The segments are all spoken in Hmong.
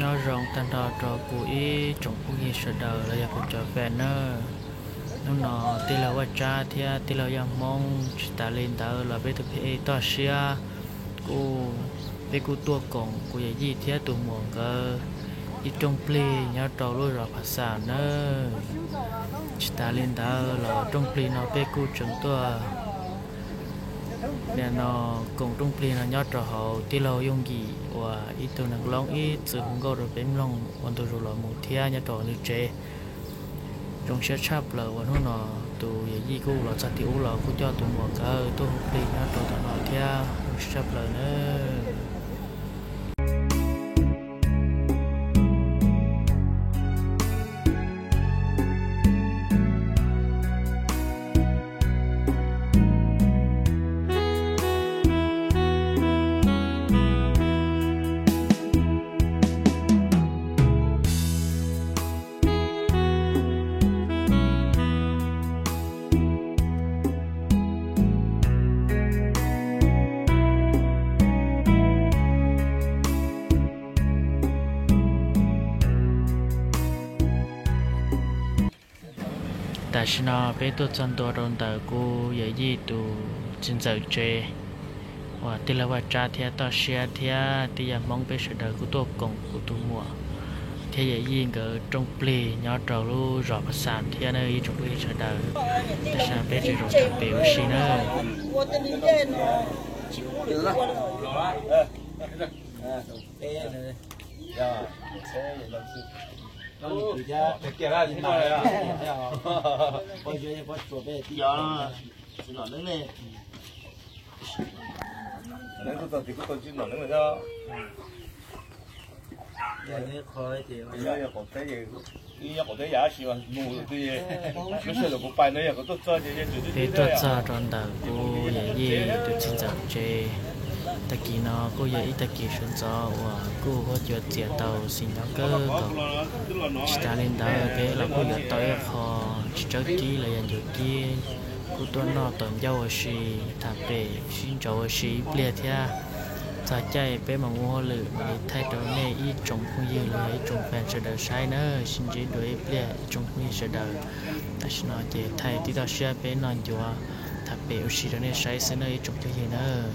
Nyob zoo tag nrho rau kuv ib tsoom phooj ywg sawv daws los yog kuv cov fans nawb. Hnub no tij laug Vaj Tsab thiab tij laug Yaj Hmoob, tsis tas li ntawd los peb tus phim ej Toj Siab kuj, peb kuj tuaj koom kuv yawm yij thiab tus muam nkawd ib rooj plig nyob rau lub zos Pha Xas nawb. Tsis tas li ntawd los rooj plig no peb kuj tseem tuaj nim no koom rooj plig no nyob rau hauv tij laug Yooj Yim uas ib tug neeg loob ib txwm hu nkauj rau peb mloog ua ntu zus los mus thiab nyob rau hauv nws tsev. Zoo siab tshaj plaws uas hnub no tus yawm yij kuj los txog tim ub los kuj coj tus muam nkawd tuaj hu plig nyob rau tom no thiab zoo siab tshaj plaws nawb. Tam sim no peb tuaj txog ntua rau ntawm kuv yawm yij tus txiv ntxawm tsev uas tij laug Vaj Tsab thiab Toj Siab thiab tij Yaj Hmoob peb sawv daws kuj tuaj koom kuv tus muam thiab yawm yij nkawd rooj plig nyob rau lub zos Pha Xas thiab nawb ib tsoom phooj ywg sawv daws. Tam sim no peb tseem zaum tham pem ua si nawb. Peb tuaj txog rau ntawm kuv yawm yij tus txiv ntxawm tsev. Tag kis no kuj yog ib tag kis sawv ntxov uas kuj huab cua txias tau xis nyob kawg nkaus. Tsis tas li ntawd peb los kuj yuav tau ib qho tsis tsawb kib los yog ncuav kib, kuj tuaj noj tau ncauj ua si, tham pem sib ntsauv ua si ib pliag thiab. Txog caij peb mam ua hauj lwm mam li thaij rau nej ib tsoom phooj ywg los yog ib tsoom fans sawv daws saib nawb. Sib ntsib dua ib pliag ib tsoom phooj ywg sawv daws. Tam sim no ces thaij tib toj siab peb noj ncuav tham pem ua si rau nej saib xwb nawb ib tsoom phooj ywg nawb.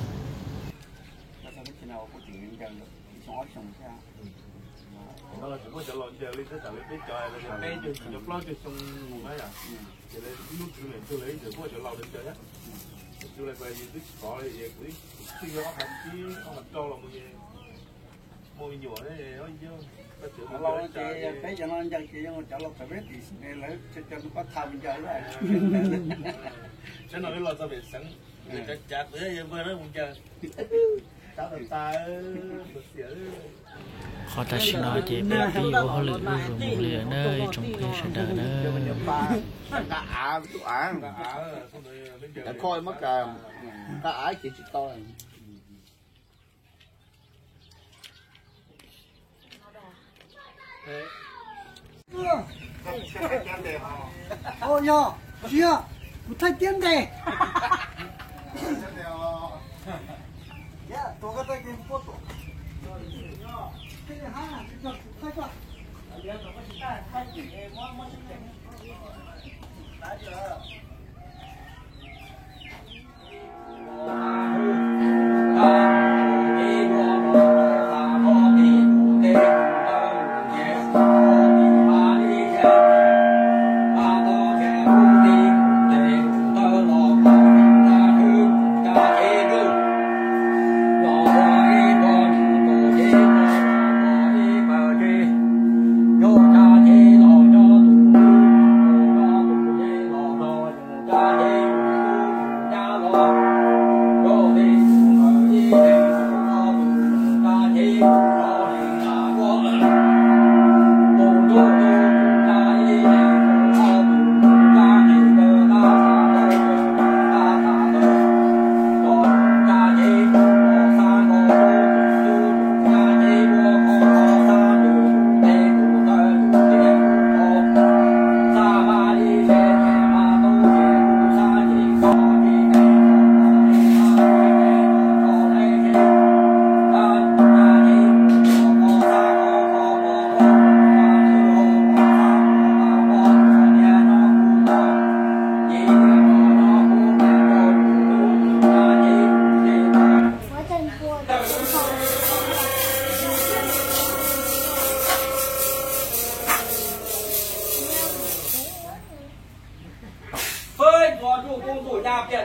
Peb cov no ncaws ces cov laus txawm peb tim lawv cov nws pab tham ncaws. Qhov tam sim no ces peb pib ua hauj lwm zuj zus mus li lawm nawb ib tsoom phooj ywg sawv daws nawb. Ua yog, tsis yog, kuv thaij tiab ntes.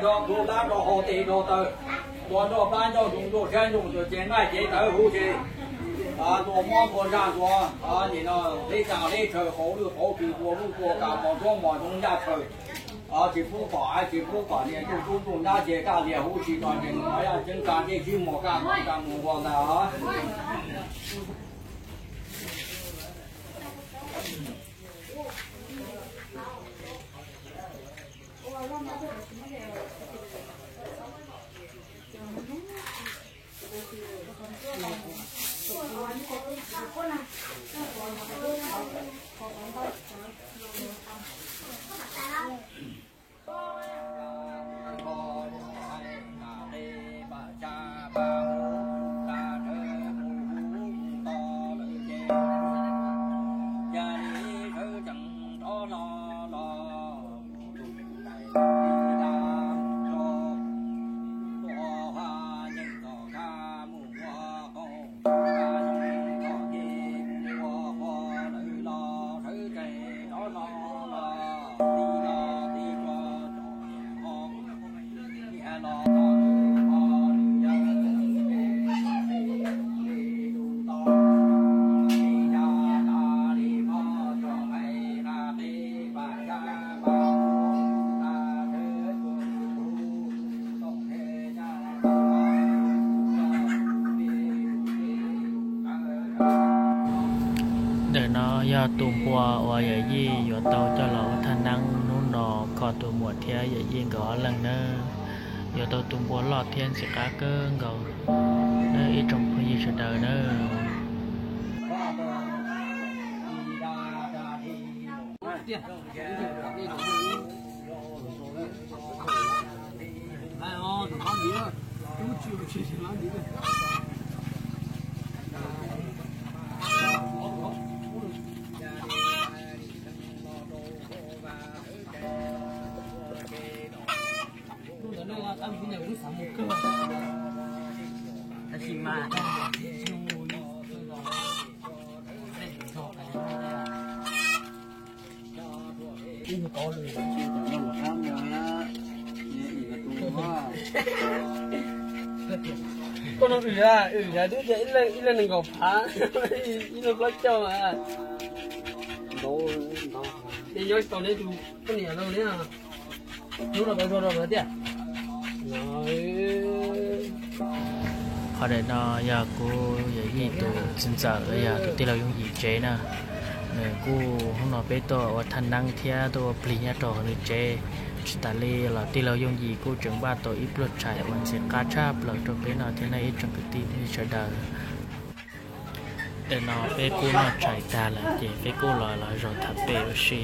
Nrog plhu dab nrog hau tes nrog taw, tua nroj plab nroj nroos nroj siab nroj tuam cev nqaij cev tawv huv si, tua mob tua ntsaj tua nim no hleb tsa hleb tshaw qauv lwj qauv kws tua lub tua kas mos nruab mos zoov yaj tshaw, tsis pub kom aiv tsis pub kom niam ntuj tub ntuj nyab ces kaj lias huv si tso ces mus yaj ceeb tsa dej sib muag kaj mus kaj mus ua ntag. Ntawm no yog tus npua uas yawm yij yuav tau coj los ua thaj neeb hnub no kho tus muam thiab yawm yij nkawd ob leeg nawb. Yuav tau tus npua loj thiab ntxim qab kawg nkaus nawb ib tsoom phooj ywg sawv daws nawb. Koj no wm a, wm yog twb tias ib leeg nees nkaum phav, ib leeg plaub caug mas. Ces nyob tsis tau neb tus poj niam lawm ne. Hnub no peb ua rau lawv tiag. Qhov ntawm no yog kuv yawm yij tus txiv ntxawm los yog tus tij laug Yooj Yim tsev na. Nws kuj hnub no peb tuaj ua thaj neeb thiab tuaj ua plig nyob rau hauv nws tsev. Tsis tas li los tij laug Yooj Yim kuj tseem npaj tau ib pluag tshais uas ntxim qab tshaj plaws rau peb noj thiab nawb ib tsoom kwv tij sawv daws. Ntawm no peb kuj noj tshais tag lawm ces peb kuj los los zaum tham pem ua si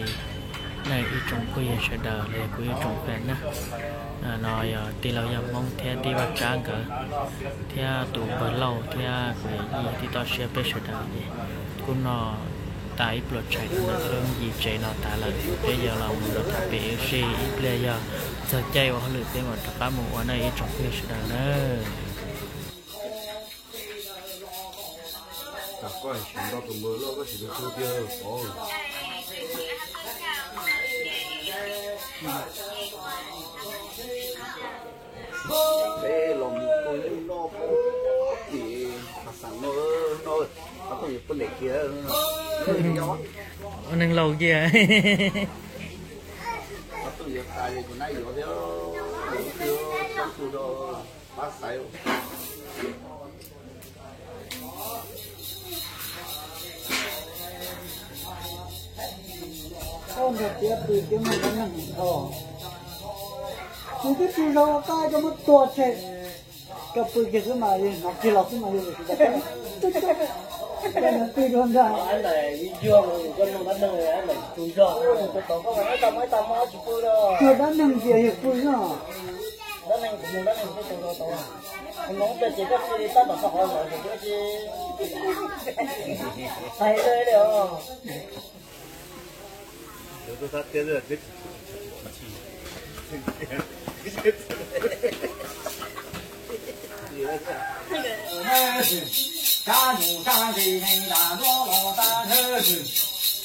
nawb ib tsoom phooj ywg sawv daws los yog kuv ib tsoom fans na. No yog tij laug Yaj Hmoob thiab tij Vaj Tsab nkawd thiab tus npawg Lauj thiab kuv yawm yij tib toj siab peb sawv daws ces kuj noj tas ib pluag tshais rau ntawm Yooj Yim tsev no tas lawm, peb yuav los mus zaum tham pem ua si ib pliag yog txog caij ua hauj lwm peb mam rov qab mus ua nawb ib tsoom phooj ywg sawv daws nawb. Peb los mus ua hnub no ces ha xas no no, qhov tuaj yuav poj niam kiag, ua neeg laus kiag. Qhov tuaj yuav tas ces kuv nab yuav thiab, ib pliag coob tus rau pab xaiv. Koj nrog tiab pw tiab muaj dab neeg nrho. Kuv twb tsis zoo qab coj muab tua tseg. Koj pw kiag xwb mas yog hnov kiag los xwb mas yog koj hnov twj dua ntag. Muaj dab neeg tias yog pw no. Dab neeg, dab neeg, hnub no ces koj cia li tab tom txog qhov lawm ces koj cia li hais li os. Dab nyuj dab nqis neeg dab nrov los dab ntawd,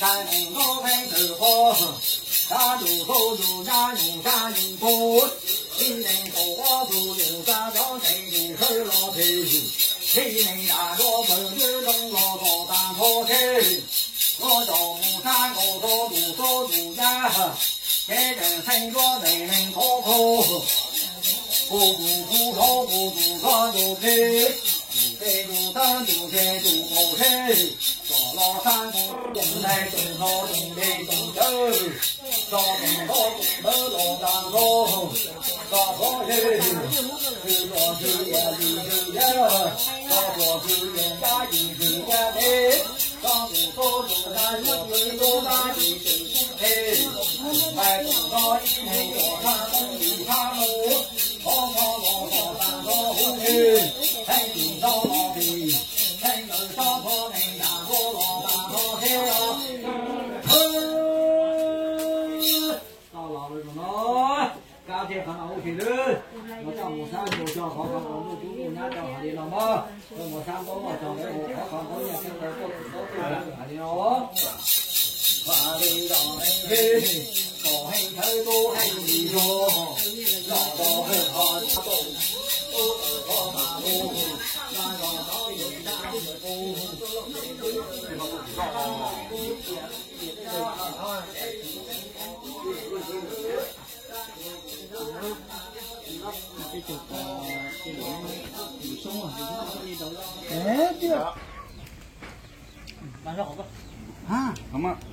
dab neeg nrov neeg tawm qhov, dab ntuj tau tus dab nyuj dab nqis npog. Tib neeg kaum ob tug yus tsa cov ntseeg yus sawv los phem, tib neeg dam nrov pawg ntwv zoo los kom tag nrho seb, koj cov mus sab nkaus rau tus sob tus nyab, kev tseem xeeb duab ntawm neeg khov kho, kuv tus kuv hlob kuv tus hlob tus plig, tus plig tus tawb tus plig tus qaum seb, kom los sab nkaus tus ntxhais tus hlob tus plig tus cawv, tso tus hlob tus ntawd los tag nrho, tso hlob seb, tso tus yawg yim tus yawg, tso tus yawg yim tus yawg teb, tso tus tub tus nyab tus plig tus nyab yim tus tub plig, nqaij tus no ib neeg tuam thaj toob tim thaj mus, thov thov los kom tag nrho huv plig, heev tim nrho los plig, heev ntawd tso thov neeg yam nkaus los tag nrho seb os. Tau los no, kab thiab qhov no huv plig lawm, no coj mus sab nkaus coj qhov qhov ntuj cub ntuj nyab coj hais li no mog, coj mus sab ntaub coj qhov qhov ntaub nyiaj txiag tau tuaj tus ntaub tuaj hais li no.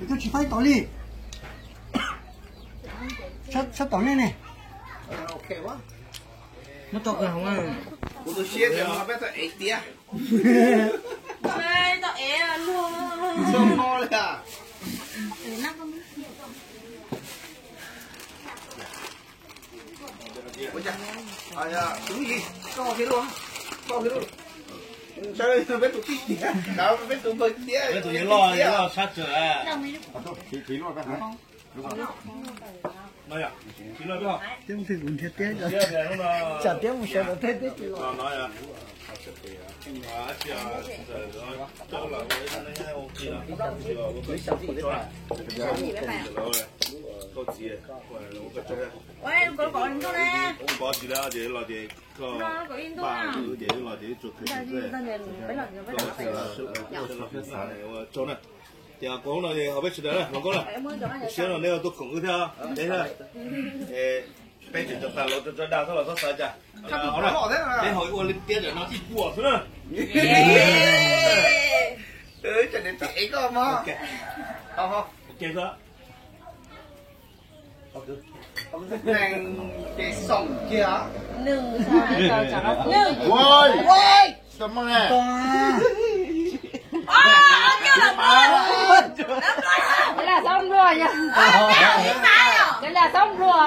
Koj tsis faib tom li, sab tom nej ne. Muab tau kawg hov. Kuv tu siab tias no peb tau ev tiab. Tau ev luag. Txog mo li a. Ua cas, tus yim, koj thiab luaj, koj thiab luaj. Ntshe peb tus tib tiag, peb tus npawg tiab, peb tus yim loj tiab. Loj sab tsawg. Tsis luaj peb hov. Tsis luaj peb hov. Tsam tiab mus sawv daws thiab tib tsis los. Ces koj no ces ho peb sawv daws na, hlob na, siab no neb tuaj koom wb thiab, peb tseem tso tas los tso dag txhob los txhob xav cas. Peb ho ua li tiab ntawm no ib puas xwb na. Ua ke xwb. Neeg ces xoom kiag. Cov lam xob nplua yog, cov lam xob nplua.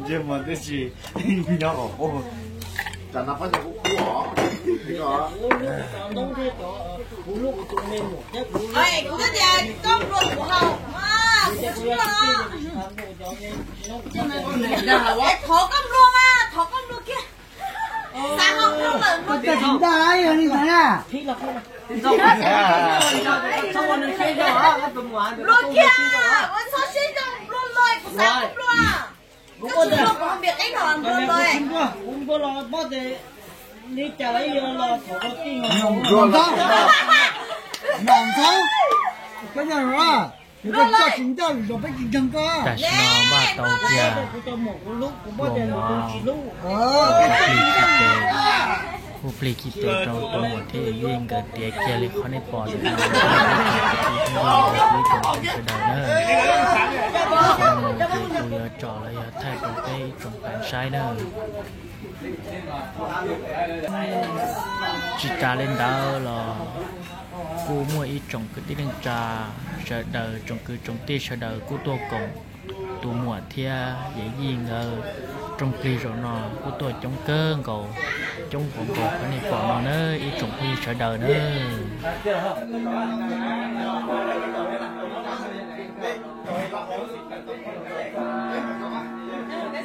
Ntsej muag twb tsis nyob hauv qub. Kuv twb tias koj nplua kuv haus, kuv tsis nplua. Thov koj nplua mas, thov koj nplua kiag. Xav haus nplua lawm nplua kiag. Nplua kiag, ua txhob siab zoo nplua los kuv xav koj nplua. Kuv nplua kuv npias qib los nplua los. Kuv nplua los pob tes li cas los yuav los thaum tij los. Nom ntxaub, koj nyob zoo, yog koj coj tsis ncaj lwm zaus peb tsis ntseeg koj. Tam sim no npaj tau kiag kuv cov muam kuv hlub kuv pob tes los kuv tsis hlub. Kuv plig tsis tes, kuv plig tsis tes rau tus muam thiab yawm yij nkawd tiav kiag li qhov nej pom ntawm no. Ib tsoom phooj ywg sawv daws na, ces kuv yuav tso los yog thaij rau peb ib tsoom pab saib na. Tsis tas li ntawd los kuj muaj ib tsoom kwv tij neej tsa sawv daws, tsoom kwv tsoom tij sawv daws kuj tuaj koom tus muam thiab yawm yij nkawd rooj plig zaum no kuj tuaj coob kawg nkaus, coob nkaus nkaus qhov nej pom no na ib tsoom phooj ywg sawv daws na. Ôi,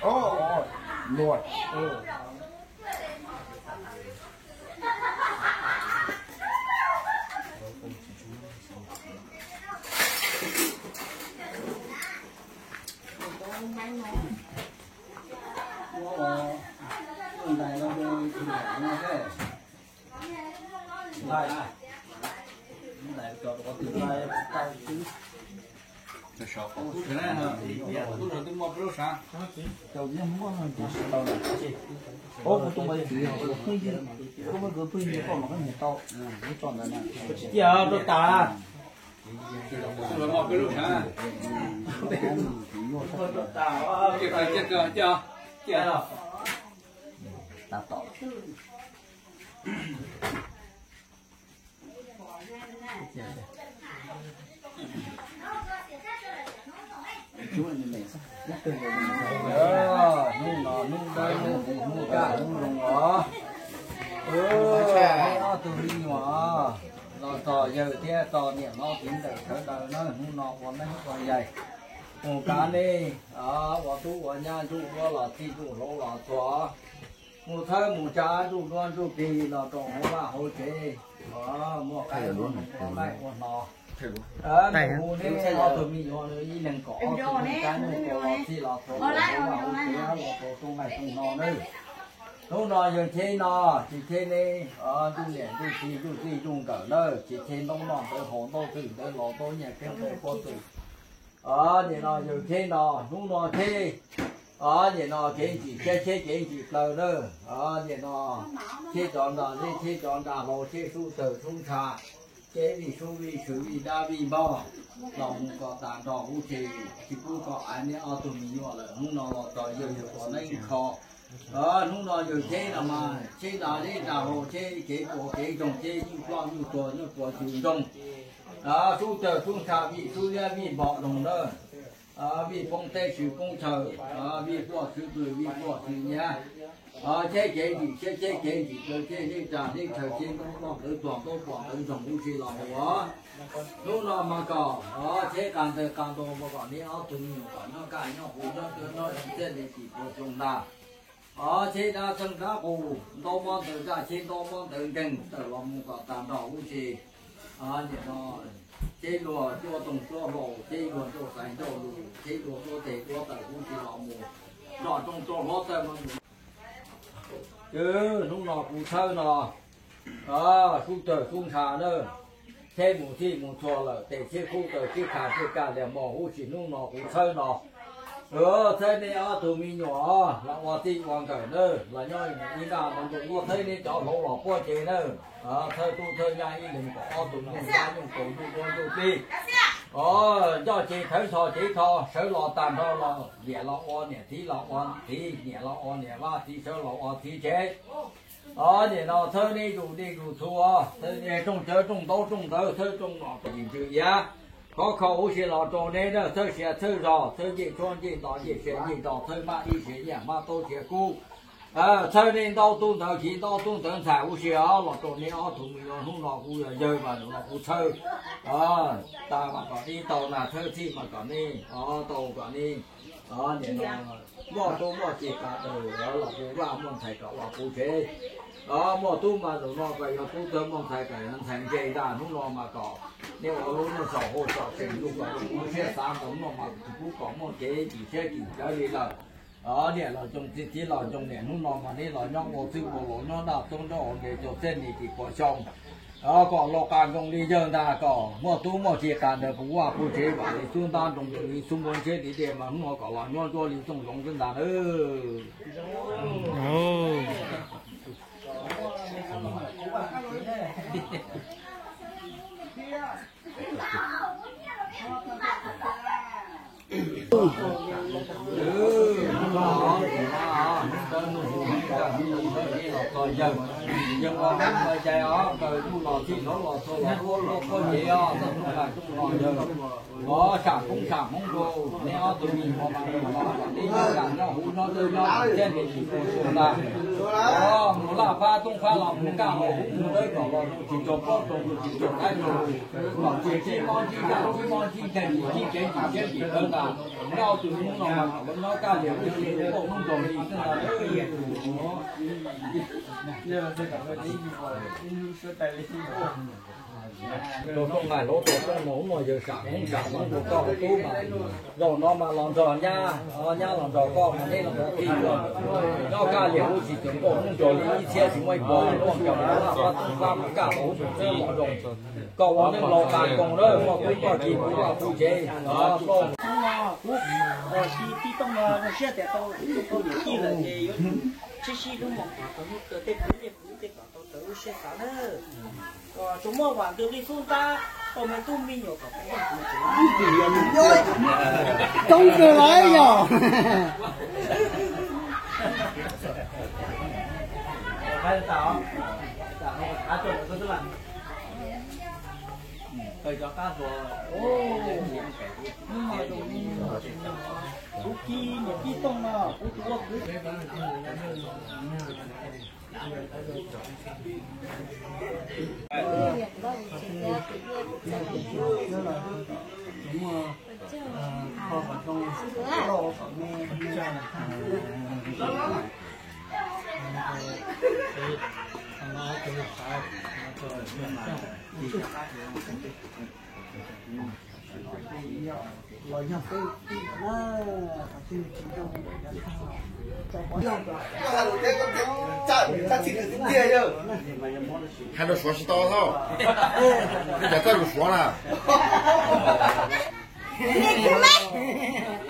ôi, ôi, luag. Cia rau tas. Hnub no hnub dawb hnub huv hnub kaj hnub zoo os. Neb ob tug me nyuam los txog yawg thiab txog niam hlob txiv ntxawm sawv daws na, hnub no ua neeb ua yaig, mus kav neb ua tub ua nyab, ntsuj duab los txij, ntsuj hlauv los txhuam, mus txhawb mus tsa ntsuj duab ntsuj plig los rau hauv vaj hauv tsev, muaj qaib muaj nqaij ua hno. Hu neb ob tug me nyuam ib leeg kaum ob tug me nyuam los txij los txhuam los rau rooj nqaij rooj hno nawb. Hnub no yawg cheb no, tsis cheb neb ntsuj niam ntsuj txiv ntsuj txij ntsuj nkawm nawb, tsis cheb ntaub noj ntawv haus, ntaub twg ntawv los, ntaub nyiaj keeb ntaub pob tw. Nim no yawg cheb no, hnub no cheb, nim no kev ntsim siab cheb kev ntsim plaws nawb. Nim no cheb cov nra zeb, cheb cov nra hlau, cheb sub tawg sub ntsha, cheb vij sub vij sw vij dab vij npog los mus kom tas nrho huv si, tsis pub kom aiv neb ob tug me nyuam lawm. Hnub no los txog yawg yawg ua neeb kho. Hnub no yawg cheb no mas cheb nra zeb nra hlau, cheb kev puas kev ntsoog, cheb nyuj ploj nyuj tuag nyuj puas nyuj ntsoog. Sub tawg sub ntsha vij sub liab vij npog loog nawb. Vij poob teb swv poob chaw, vij pluaj swv pw vij pluaj swv nyiav. Cheb kev ntsim siab cheb kev ntsim plaws, cheb zeb tsa zeb chaw, cheb ntaub ploj ntawv tuag ntaub pom ntawv ntsoog huv si los mus os. Hnub no mas kom cheb qas ntawg qas ntaug mas kom neb ob tug me nyuam kom nyob kaj nyob huv nyob dawb nyob zoo txhiaj li tsis pua xyoo ntag. Cheb dab txeeg dab qus ntaub mob ntawv zaj, cheb ntaub mob ntawv nkeeg tawm los mus kom tag nrho huv si. Nim no cheb luag cuab toog cuab hlau, cheb luag ncauj xaiv ncauj lus, cheb luag duab teg duab taw huv si los mus nrog rooj rau hlob tawg. Hnub no kuv txhawb no sub tawg sub ntsha nawb. Cheb mus txij mus txhua lawm, tes cheb kub taw sib kha sib kaj liag mog huv si. Hnub no kuv txhawb no, txhawb nej ob tug me nyuam los ua txij ua nkawm nawb, los nyob ib nraj no ntuj luaj, txhawb nej cov hluas los puab tsev nawb. Txhawb tub txhawb nyab ib leeg kaum ob tug, nyuj npab nyuj kaus nyuj duab nyuj plig. Nco tsev thawv nthos tsev tho, sawv los tag nrho los, niam los ua niam, txiv los ua txiv, niam los ua niam vaj, txiv sawv los ua txiv tsev. Nim no txhawb nej zuj nej zus txhua, txhawb nej rooj cawv rooj ntaub rooj ntawv, txhawb rooj nom yim ntsws iav, khov kho huv si los rau neb nawb. Txhawb sia txhawb zog, txhawb ncej tshuab ncej nto, ncej sia ncej nto, txhawb hmab ib sia nyiaj, hmab taub sia kub, txhawb nej ntaub tub ntawv khiv ntaub tub ntawv ntxhais huv si os, los rau neb ob tug me nyuam. Hnub no kuv yog yawg mas nim no kuv txhawb tas mas kom neb tau na, txhawb txhij mas kom neb tau, kom neb Nim no muaj tub muaj ki tas tas los puv vaj muaj ntxhais kom los puv tsev. Muaj tub mas zaum no kom yog tub tawg, muaj ntxhais kom yog ntxhais ntse ntag. Hnub no mas kom nej ua lub neej txom hau txom tsees lug kom zoo siab xav ntau. Hnub no mas kuv kuj kom muaj kev kim siab kim cawv li lawm. Niam los zoo txiv, txiv los zoo niam. Hnub no mas nej los nyob ua txwj ua laus nyob ntaj toob nrab hauv ntev rau txhiab niam tsis puas xyoo, kom los qas nkoos li yawg ntag, kom muaj tub muaj ki tas tas puv vaj puv tsev vam li xub ntab nroo li xub npua ntshiab li dej mas hnub no kom los nyob ntsuab li txooj zoov xwb ntag nawb. Yawg ua neeb ua cai os, kaw rooj los txhij, hlauv los txhua, los ua luaj qhuab cev os, txoj rooj los yawg. Ov, sam koob sam hmoov rau neb ob tug me nyuam mas, neb nyob kaj nyob huv nyob dawb nyob thiab neb tsis tu su ntag. Ov, mus laj fab toob fab los mus kaj los huv mus dawb kom los tsis raug plaub raug ntug tsis raug qaib raug lus, kom tsis ntsib mob ntsib yaj ntsib mob ntsib nkeeg tsis ntsib kev tsis siab tsis dawb ntag. Neb ob tug hnub no mas kom nyob kaj liam huv tsis tu kauj hnub nraug li xwb ntag. Rau rooj nqaij hlauv rau rooj nus no yawg sam hmoov sam hmoov rau koj ua tub mas, zaum no mas los nrog nyab, nyab los nrog koj mas neb los nrog tij, nyob kaj liam huv tsis tu kauj hnub nraug li ib txhiab tsis muaj ib puas, muaj nkaus laj fab toob fab mus kaj los huv mus dawb los zoo, koj ua neej laus qas nkoos lawm, muaj tub muaj ki puv vaj puv tsev. Kuv tij Tooj no zoo siab tias tau tij lawm ces yuav tshwm sib hlub mus kom tau hnub kawg tej kwv tej kwv tej kom tau raws lub siab xav na. Kom tsuas muaj vam nkaus li xub ntab, tau me tub me nyuam kom tau vaj tau tsev. Coob kawg lawm yog. Kuv tij niam tij Tooj no, kuv tus ua kwv. Hais rau Suav tsis tau hlo, nej cov txawj lus Suav na.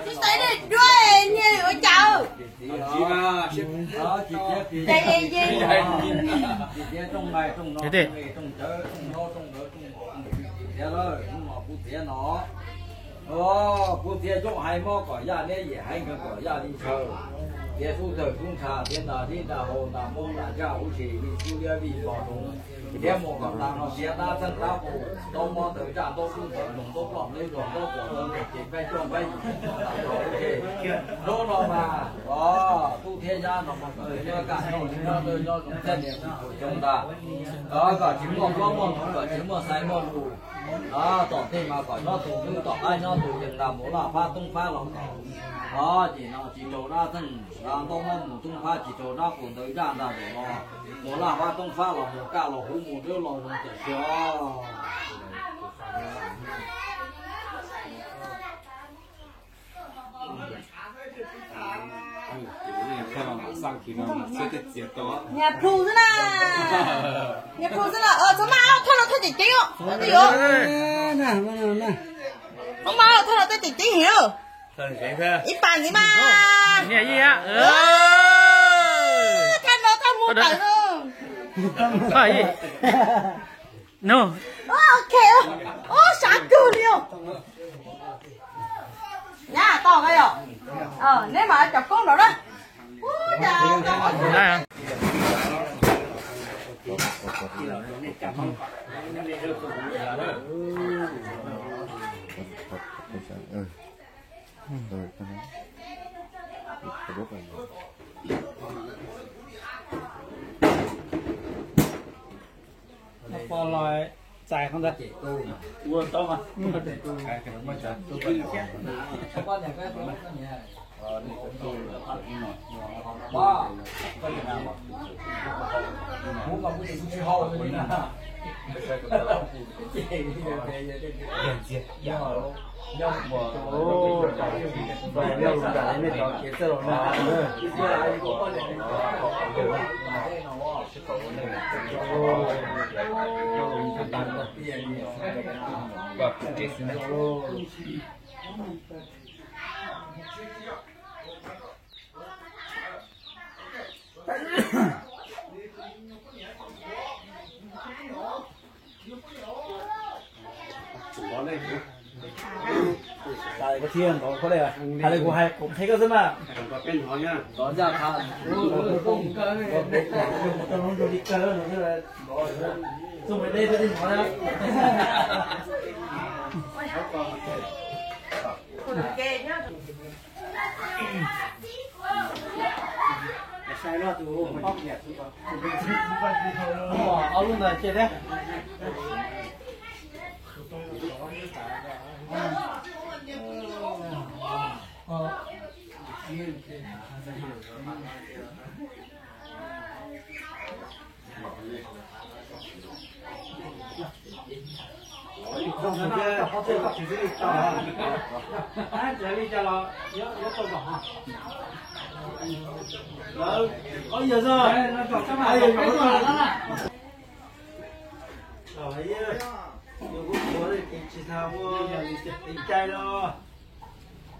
Tsis xaiv dej dua, niag ua cas? Kuv txiav no, kuv txiav zoo hais mob kom yaj neb yim heev kawg kom yaj li ntshaw, txiav sub tawg sub ntsha, txiav nta dib nta hau nta mob nta ntsaj huv si vij sub liab vij npog zoov, thiab mus kom tas no siav tab txeej tab qus, ntaub mob ntawm ntsaj ntaub dub ntawm ntoos ntaub ploj ntaub zog ntaub quas ntaub ntoos ces peb cuaj peb yim ntaub ces hnub no mas tub thiab nyab no mas kom nyob kaj nyob nyob nyob zoo thiab niam tsis phuam xyoo ntag. Kom tsis muaj hlob muaj ntxoov, kom tsis muaj xaiv muaj lus, tom tej mas kom nyob tus ntub tom qab nyob tus yees ntag, mus laj fab toob fab los kom, o, ces no tsis raug dab txeej ntaub mob mus toob fab, tsis raug dab qus ntawd ntsaj ntag, zaum no mus laj fab toob fab los mus kaj los huv mus dawb los zoo tam sim os. Niag plhu xwb na, niag plhu xwb na, txhob maj, thauj no thauj ceev ceev os. Txhob maj, thauj no thauj ceev ceev heev. Ib pas ntxiv mas. Thaj no thaj mus tawm no. Ok, ub, sab kawg li os. Nyab tau koj yog, neb mam cov koob nraud na. Pog los txais qhov ntawd. Ua tau mas. Kuv thiaj ntov koj li, hais li kuv hais kuv qhia koj xwb mas. Txuj mus deb thiab hnov na. Sai loj tus ob lub ntawd cia thiab.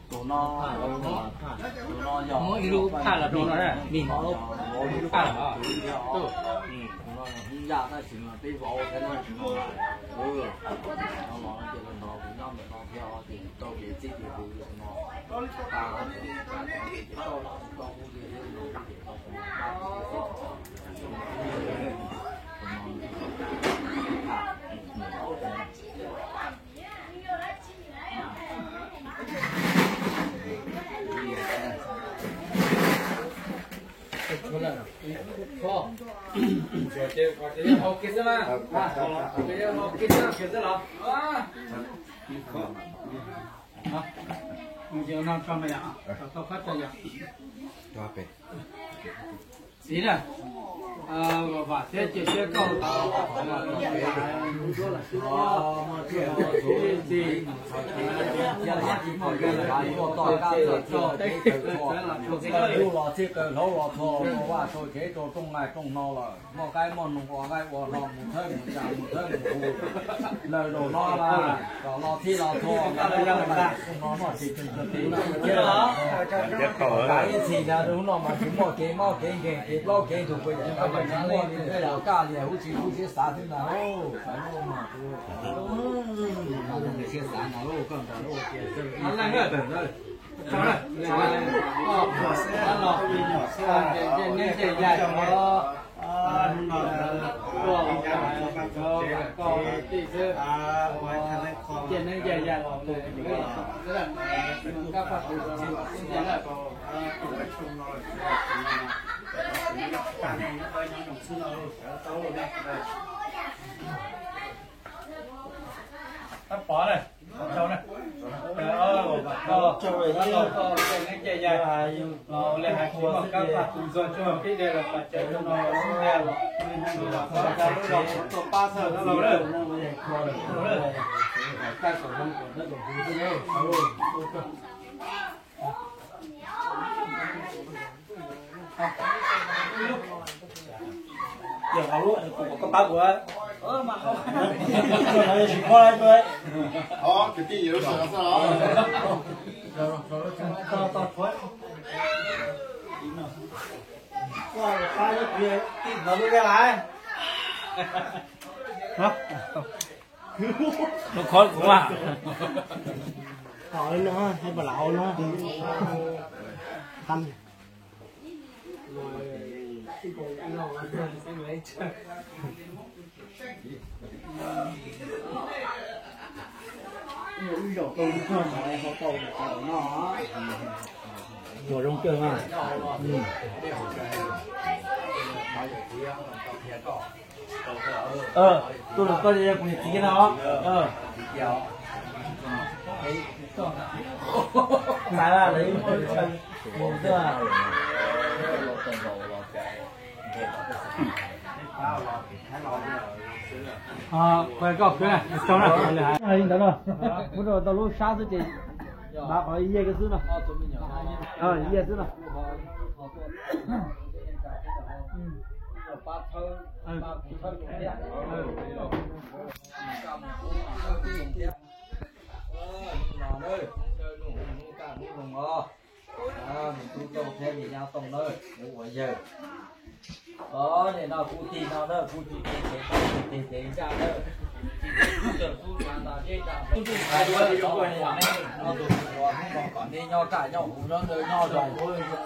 Tus no, tus no yog ib lub phaj los rau no, ib lub phaj los, tus no yog hoob yaj tab sis mas peb vauv thiab no, tus no los no ces los nrog kuv nyob ntawm no thiab ces tau kev txij ces kuv no tas ces tau tau kuv ces no ces tau kuv Txiv na, vam thiab cia siab koj los txij kaw hlauv los txog vaj txog tsev rau rooj nqaij rooj hno lawm, muaj qaib muaj noog ua nqaij ua hno, mus thawb mus tsa mus thawb mus hu, lawm zaum no mas kom los txij los txog, no noj tsis txog tsis, ib txhis no mas tsis muaj kev mob kev nkeeg kev plaub kev ntug, kuv yam li tsis muaj li, tej yam kaj li huv tsis huv siab xav xwb ntag lauj. Siab xav ntag lauj, koj ntag lauj. Tab pov na, tab pov na. Tab pov na. Tab pov na. Tab pov na. Yog hauv lub kuv kom koj pab kuv. Tsis kho lawm. Kwv tij yus lub sij hawm xwb los. Lub khob kuv mas. Tom li no, hay pom lam hauv no. Tăm. Ib zaug tau ib txog ntawd ho tau ntawm no. Tuam zoo kawg mas. Tuaj los koj yog kuv niam txiv no. Koj khwv na, tau na, li ntawd no, muab rau tau lub sab xwb ces npaj qhov iab xwb no, iab xwb no. Tus tau thiab nws nyob tau na, kuv ua yawg. Os, nim no kuv tig no na, kuv tsis tig ces tau, tsis tig ces tig ces ntag na. Tus ntsuj tus muam kom nej nyob kaj nyob huv nyob ntawd nyob zoo.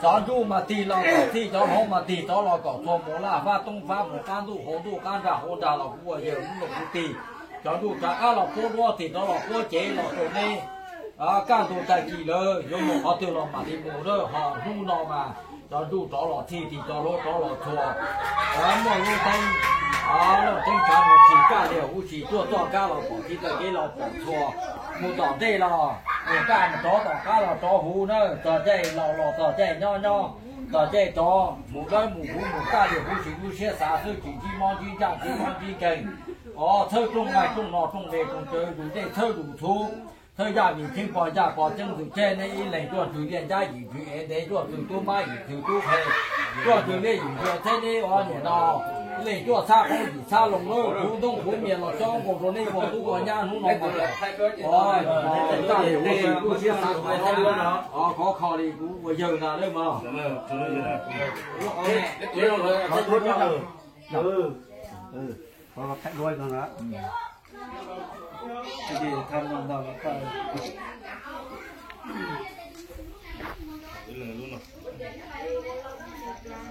Cov ntsuj mas tig los kom txhij, cov hlob mas tig rov los kom txhua, mus laj fab toob fab mus qab ntuj hauv ntuj qab nrag hauv nrag los kuv ua yawg, kuv tig. Cov ntsuj rov qab los puab duab tig rov los puab cev los rau nej. Kaj ntug tag kis lawm yuav mus qhov twg los mam li mus lawm, ho hnub no mas cov ntsuj rov los txhij tig, cov hlob rov los txhua. Muaj lub teeb, lub teeb tshav no tsis kaj li huv tsis tuaj txoj kab los pom txhij txoj kev los pom txhua. Mus tom ntej los mus kaj, mus rov tom qab los rov huv na, txog caij laus los txog caij nyob nyob, txog caij rov mus dawb mus huv mus kaj li huv tsis lub siab xav xwb, tsis ntsib mob ntsib ntsaj ntsib mob ntsib nkeeg. Os, txhawb rooj nqaij rooj no rooj dej rooj cawv, tus dej txhawb tus txhuv, txhawb yaj vim cheeb pog yaj pog ceeb, tus tseg nej ib leeg tuaj tswg liaj nrab yim tswg ev ntev, tuaj tswg tub mab yim tswg tub qhe, tuaj tswg liaj yim ntswg txheb neb os nim no. Ib leeg tuaj txhab qoob yim txhab loo lawm, kuv ntoob kuv mias los cob nkaus rau nej ua tub ua nyab hnub no mas. Os, txaj li kuv siab xav, os, khov kho li kuv ua yawg na lawm mas.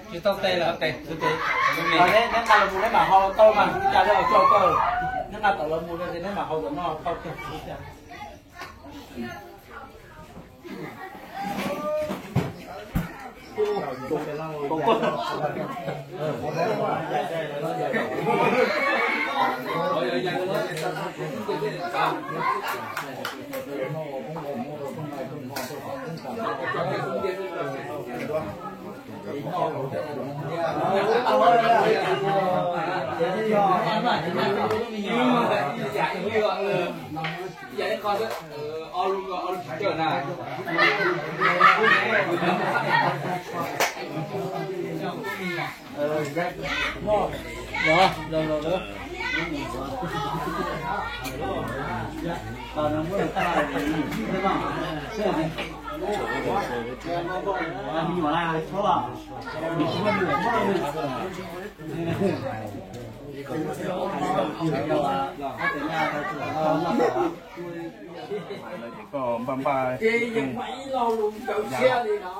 Tsis tau tes lawm, tes, tes, neb nqa los mus neb mam hau tau mas, cas li os, neb nqa tom los mus no ces neb mam hau tom no tau. Koj npaj npaj, ces yeej mas ib lo lus ntawd siab li no.